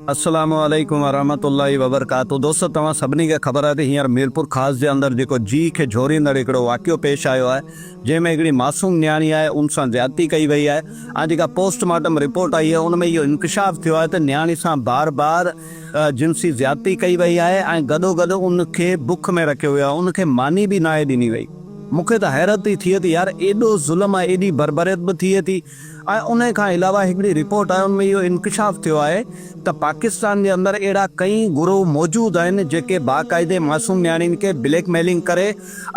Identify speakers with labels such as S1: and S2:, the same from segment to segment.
S1: السلام عليڪم ورحمة الله وبرڪاته دوستو توهان سڀني کي خبر آهي ته هينئر ميرپور خاص جي اندر جيڪو جي کي جهوريندڙ هڪڙو واقعو پيش آيو آهي جنهن ۾ هڪڙي معصوم نياڻي آهي ان سان زيادتي ڪئي وئي آهي ۽ جيڪا پوسٽ مارٽم رپورٽ آئي آهي ان ۾ اهو انڪشاف ٿيو آهي ته نياڻي سان بار بار جنسي زيادتي ڪئي وئي آهي ۽ گڏو گڏ ان کي بک ۾ رکيو ويو آهي ان کي ماني به ناهي ڏني وئي مون کي ته حيرت ٿي ٿئي ته يار ايڏو ظلم ۽ ايڏي بربريت به ٿئي ٿي ۽ انهي کان علاوه هڪڙي رپورٽ آهي ان ۾ اهو انڪشاف ٿيو آهي ته پاڪستان جي اندر اهڙا ڪئين گروهه موجود آهن جيڪي باقاعدي معصوم نياڻين کي بليڪ ميلنگ ڪري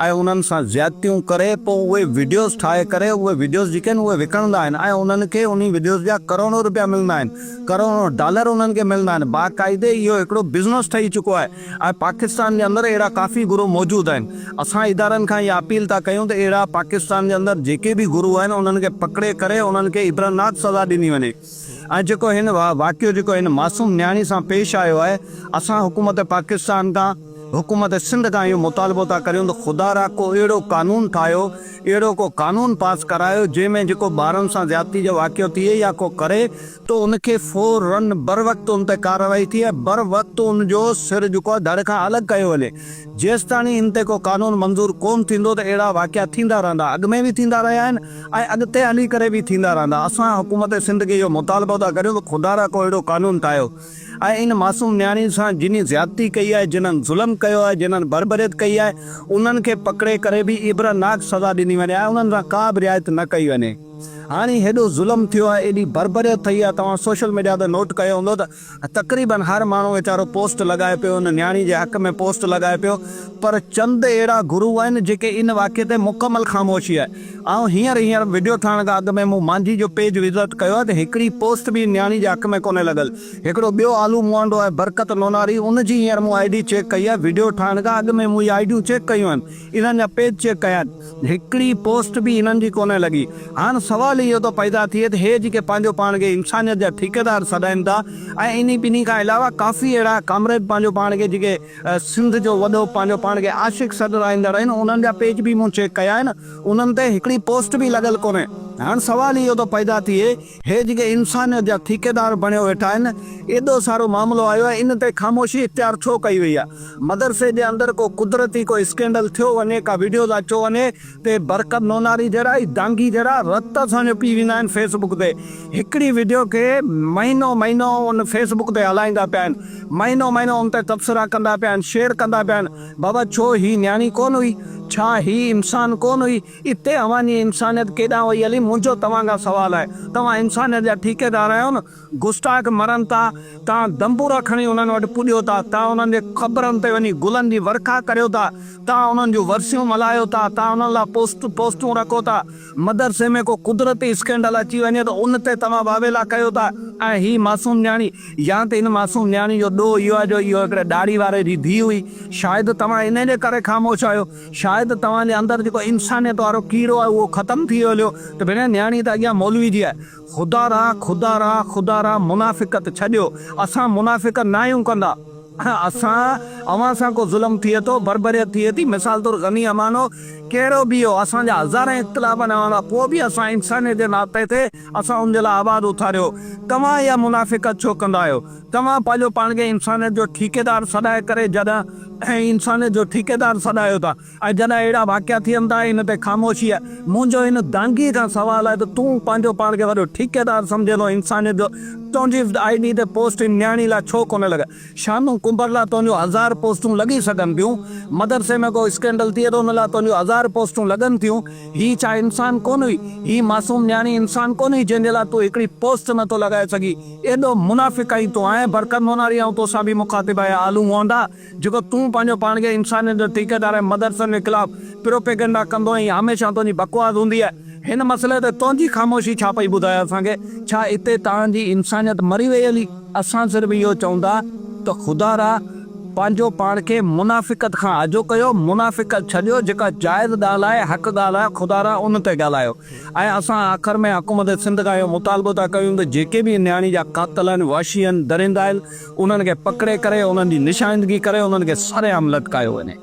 S1: ۽ انهن سان زيادتيون ڪري پوء اهي وڊيوز ٺاهي ڪري اهي وڊيوز جيڪي آهن اهي وڪڻندا آهن ۽ انهن کي انهي وڊيوز جا ڪروڙون روپيا ملندا آهن ڪروڙون ڊالر انهن کي ملندا آهن باقاعدي اهو هڪڙو بزنس ٺهي چڪو آهي ۽ پاڪستان جي اندر اهڙا ڪافي گروهه موجود آهن. اسان ادارن کان اها اپيل ٿا ڪيون ته اهڙا پاڪستان جي اندر جيڪي به گروهه آهن انهن کي پڪڙي ڪري انهن کي عبرتناڪ سزا ڏني وڃي ۽ جيڪو هن واقعو جيڪو هن معصوم نياڻي سان پيش آيو آهي اسان حڪومت پاڪستان کان حڪومت سنڌ کان اهو مطالبو ٿا ڪريون ته خدارا ڪو اهڙو قانون ٺاهيو اهڙو ڪو قانون پاس ڪرايو جنهن ۾ جيڪو ٻارن سان زيادتي جو واقعو ٿئي يا ڪو ڪري ته ان کي فورن بروقت ان تي ڪارروائي ٿئي ۽ بروقت ان جو سر جيڪو آهي ڌڙ کان الڳ ڪيو وڃي. جيستاڻي ان تي ڪو قانون منظور ڪونه ٿيندو ته اهڙا واقعا ٿيندا رهندا، اڳ ۾ به ٿيندا رهيا آهن ۽ اڳتي هلي ڪري به ٿيندا رهندا. اسان حڪومت سنڌ کي اهو مطالبو ٿا ڪريون ته خدارا ڪو اهڙو قانون ٺاهيو ۽ ان معصوم نياڻي سان جنھن زيادتي ڪئي آهي، جنھن ظلم ڪيو آهي، جنھن بربريت ڪئي آهي، انھن کي پڪڙي ڪري به عبرتناڪ سزا ڏني وڃي ۽ انھن سان ڪا به رعايت نه ڪئي وڃي. هاڻي هيڏو ظلم ٿيو آهي، ايڏي بربريت ٿئي آهي، توهان سوشل ميڊيا تي نوٽ ڪيو هوندو ته تقريبن هر ماڻهو ويچارو پوسٽ لڳائي پيو، ان نياڻي جي حق ۾ پوسٽ لڳائي پيو، پر چند اهڙا گروهه آهن جيڪي ان واقعي تي مڪمل خاموشي آهي. آئون هينئر هينئر وڊيو ٺاهڻ کان اڳ ۾ مون مانجهي جو پيج وزٽ ڪيو آهي ته هڪڙي پوسٽ به ان نياڻي جي حق ۾ ڪونهي لڳل. هڪڙو ٻيو آلو موانڊو آهي برڪت نوناري ان جي هينئر مون I D check ڪئي آهي، وڊيو ٺاهڻ کان اڳ ۾ مون اهي I ڊيون چيڪ ڪيون آهن، انهن جا پيج چيڪ ڪيا آهن. هڪڙي پوسٽ به انهن جي ڪونه لڳي. هاڻ سوال اهو ٿو پيدا ٿئي ته هي جيڪي پنهنجو پاڻ کي انسانيت جا ٺيڪيدار سڏائين ٿا ۽ انهي ٻنهي کان علاوه ڪافي اهڙا ڪامريڊ پنهنجو پاڻ کي جيڪي سنڌ جو وڏو پنهنجو پاڻ کي عاشق سڏرائيندڙ آهن انهن جا پيج به مون چيڪ ڪيا آهن انهن تي هڪڙي پوسٽ به لڳل ڪونهي. هاڻ سوال اهو ٿو پيدا ٿئي هي جيڪي انسانيت جا ٺيڪيدار بڻيو ويٺا آهن، ايڏو سارو معاملو آيو آهي، ان تي خاموشي اختيار ڇو ڪئي وئي آهي؟ مدرسي جي اندر ڪو قدرتي ڪو اسڪينڊل ٿيو وڃي، ڪا وڊيوز اچو وڃي ته برڪت نوناري جهڙا ۽ دانگي جهڙا رت اسان جو پي ويندا آهن فيس بڪ تي هڪڙي وڊيو کي مهينو مهينو ان فيس بڪ تي هلائيندا پيا آهن، مهينو مهينو ان تي تبصرا ڪندا پيا آهن، شيئر ڪندا پيا آهن، بابا ڇو هي نياڻي ڪونه هئي؟ ڇا هي انسان ڪونه هئي؟ اتي اوهان جي انسانيت ڪيڏانهن وئي هلي؟ منهنجو توهان کان سوال آهي. توهان انسانيت جا ٺيڪيدار آهيو نه؟ گستاخ مرن ٿا، توهان دنبورا کڻي انهن وٽ پڄو ٿا، توهان انهن جي قبرن تي وڃي گلن جي ورکا ڪريو ٿا، توهان انهن جون ورسيون ملهايو ٿا، توهان انهن لاء پوسٽ پوسٽون رکو ٿا. مدرسي ۾ ڪو قدرتي اسڪينڊل اچي وڃي ته ان تي توهان واويلا ڪيو ٿا ۽ هي معصوم نياڻي يا ته ان معصوم نياڻي جو ڏوهه اهو آهي جو اهو هڪڙي ڏاڙهي واري جي ڌيء هئي، شايد توهان انهي جي ڪري خاموش آهيو. شايد توهان جي اندر جيڪو انسانيت وارو ڪيڙو آهي اهو ختم ٿي ويو هليو ته ڀيڻ نياڻي ته اڳيان مولوي جي آهي. خدا را خدا را خدا را منافقت ڇڏيو اسان منافقت ناهيون ڪندا اسان اوهان سان ڪو ظلم ٿئي ٿو بربريت ٿئي ٿي مثال طور غني امانو ڪهڙو به هو اسان جا هزارين اختلاف آهن اوهان سان پوء به اسان انسانيت جي ناتي تي اسان ان جي لاء آواز اٿاريو توهان اها منافقت ڇو ڪندا آهيو توهان پنهنجو پاڻ کي انسانيت جو ٺيڪيدار سڏائي ڪري جڏهن ۽ انسانيت جو ٺيڪيدار سڏايو ٿا ۽ جڏهن اهڙا واقعا ٿين ٿا ان تي خاموشي آهي. منهنجو هن دانگي کان سوال آهي ته تون پنهنجو پاڻ کي وڏو ٺيڪيدار سمجهين ٿو انسانيت جو تنهنجي I D تي پوسٽ هن نياڻي لاء ڇو ڪونه لڳائي؟ شانو ڪنڀر لاء تنهنجون هزار پوسٽون لڳي سگهن ٿيون، مدرسي ۾ ڪو اسڪينڊل ٿئي ٿو ان لاء تنهنجون هزار پوسٽون لڳن ٿيون، هي ڇا انسان ڪونه هئي؟ هي معصوم نياڻي انسان ڪونه هئي جنهن جي لاء تون هڪڙي پوسٽ نٿو لڳائي سگهين؟ ايڏو منافق آهين تون آهين برڪت موناري آئون توسان به مخاطب آهيان آلو مونڊا جيڪو تون پنهنجو پاڻ کي انسانيت جو ٺيڪيدار ۽ مدرسن جي خلاف پروپيگنڊا ڪندو آهين هميشه تنهنجي بڪواس هوندي آهي هن مسئلي تي تنهنجي خاموشي ڇا پئي ٻڌائي اسان کي ڇا اتي توهان جي انسانيت مري وئي هلي اسان صرف اهو چئون ٿا ته خدارا پنهنجو پاڻ کي منافقت کان آجو ڪيو منافقت ڇڏيو جيڪا جائز ڳالهه آهي حق ڳالهه آهي خدارا ان تي ڳالهايو ۽ اسان آخر ۾ حڪومت سنڌ کان اهو مطالبو ٿا ڪيون ته جيڪي به نياڻي جا قاتل آهن، وحشي آهن، درندا آهن، انهن کي پڪڙي ڪري انهن جي نشاندگي ڪري انهن کي سرعام لٽڪايو وڃي.